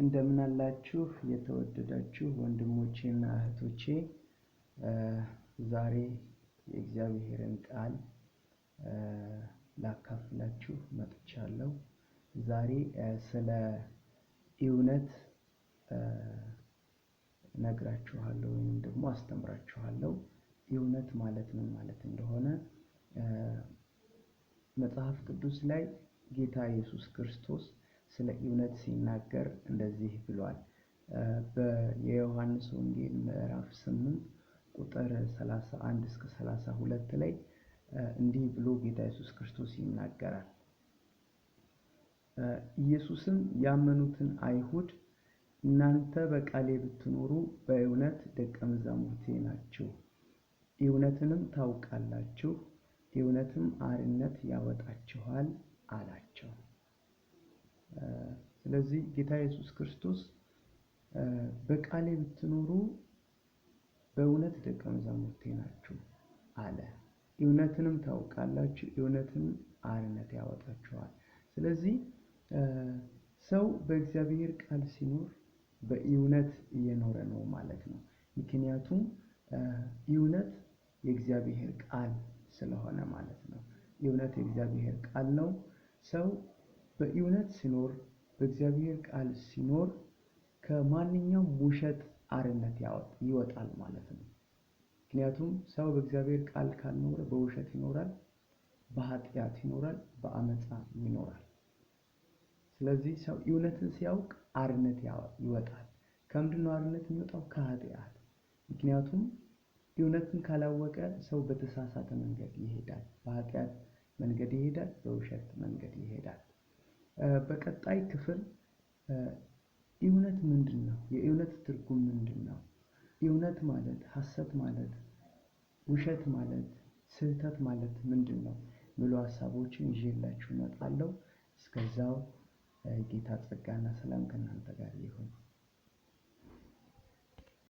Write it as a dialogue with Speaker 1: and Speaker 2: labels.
Speaker 1: እንደምን አላችሁ የተወደዳችሁ ወንድሞቼና እህቶቼ። ዛሬ የእግዚአብሔርን ቃል ላካፍላችሁ መጥቻለሁ። ዛሬ ስለ እውነት እነግራችኋለሁ ወይንም ደግሞ አስተምራችኋለሁ። እውነት ማለት ምን ማለት እንደሆነ መጽሐፍ ቅዱስ ላይ ጌታ ኢየሱስ ክርስቶስ ስለ እውነት ሲናገር እንደዚህ ብሏል። የዮሐንስ ወንጌል ምዕራፍ 8 ቁጥር 31 እስከ 32 ላይ እንዲህ ብሎ ጌታ ኢየሱስ ክርስቶስ ይናገራል። ኢየሱስም ያመኑትን አይሁድ እናንተ በቃሌ ብትኖሩ በእውነት ደቀ መዛሙርቴ ናችሁ፣ እውነትንም ታውቃላችሁ፣ እውነትም አርነት ያወጣችኋል አላቸው። ስለዚህ ጌታ ኢየሱስ ክርስቶስ በቃሌ ብትኖሩ በእውነት ደቀ መዛሙርቴ ናችሁ አለ። እውነትንም ታውቃላችሁ፣ እውነትም አርነት ያወጣችኋል። ስለዚህ ሰው በእግዚአብሔር ቃል ሲኖር በእውነት እየኖረ ነው ማለት ነው። ምክንያቱም እውነት የእግዚአብሔር ቃል ስለሆነ ማለት ነው። እውነት የእግዚአብሔር ቃል ነው። ሰው በእውነት ሲኖር፣ በእግዚአብሔር ቃል ሲኖር ከማንኛውም ውሸት አርነት ይወጣል ማለት ነው። ምክንያቱም ሰው በእግዚአብሔር ቃል ካልኖረ በውሸት ይኖራል፣ በኃጢአት ይኖራል፣ በአመፃ ይኖራል። ስለዚህ ሰው እውነትን ሲያውቅ አርነት ይወጣል። ከምንድነው አርነት የሚወጣው? ከኃጢአት። ምክንያቱም እውነትን ካላወቀ ሰው በተሳሳተ መንገድ ይሄዳል፣ በኃጢአት መንገድ ይሄዳል፣ በውሸት መንገድ ይሄዳል። በቀጣይ ክፍል እውነት ምንድን ነው? የእውነት ትርጉም ምንድን ነው? እውነት ማለት፣ ሐሰት ማለት፣ ውሸት ማለት፣ ስህተት ማለት ምንድን ነው? ብሎ ሀሳቦችን ይዤላችሁ እመጣለሁ። እስከዛው ጌታ ጸጋና ሰላም ከእናንተ ጋር ይሁን።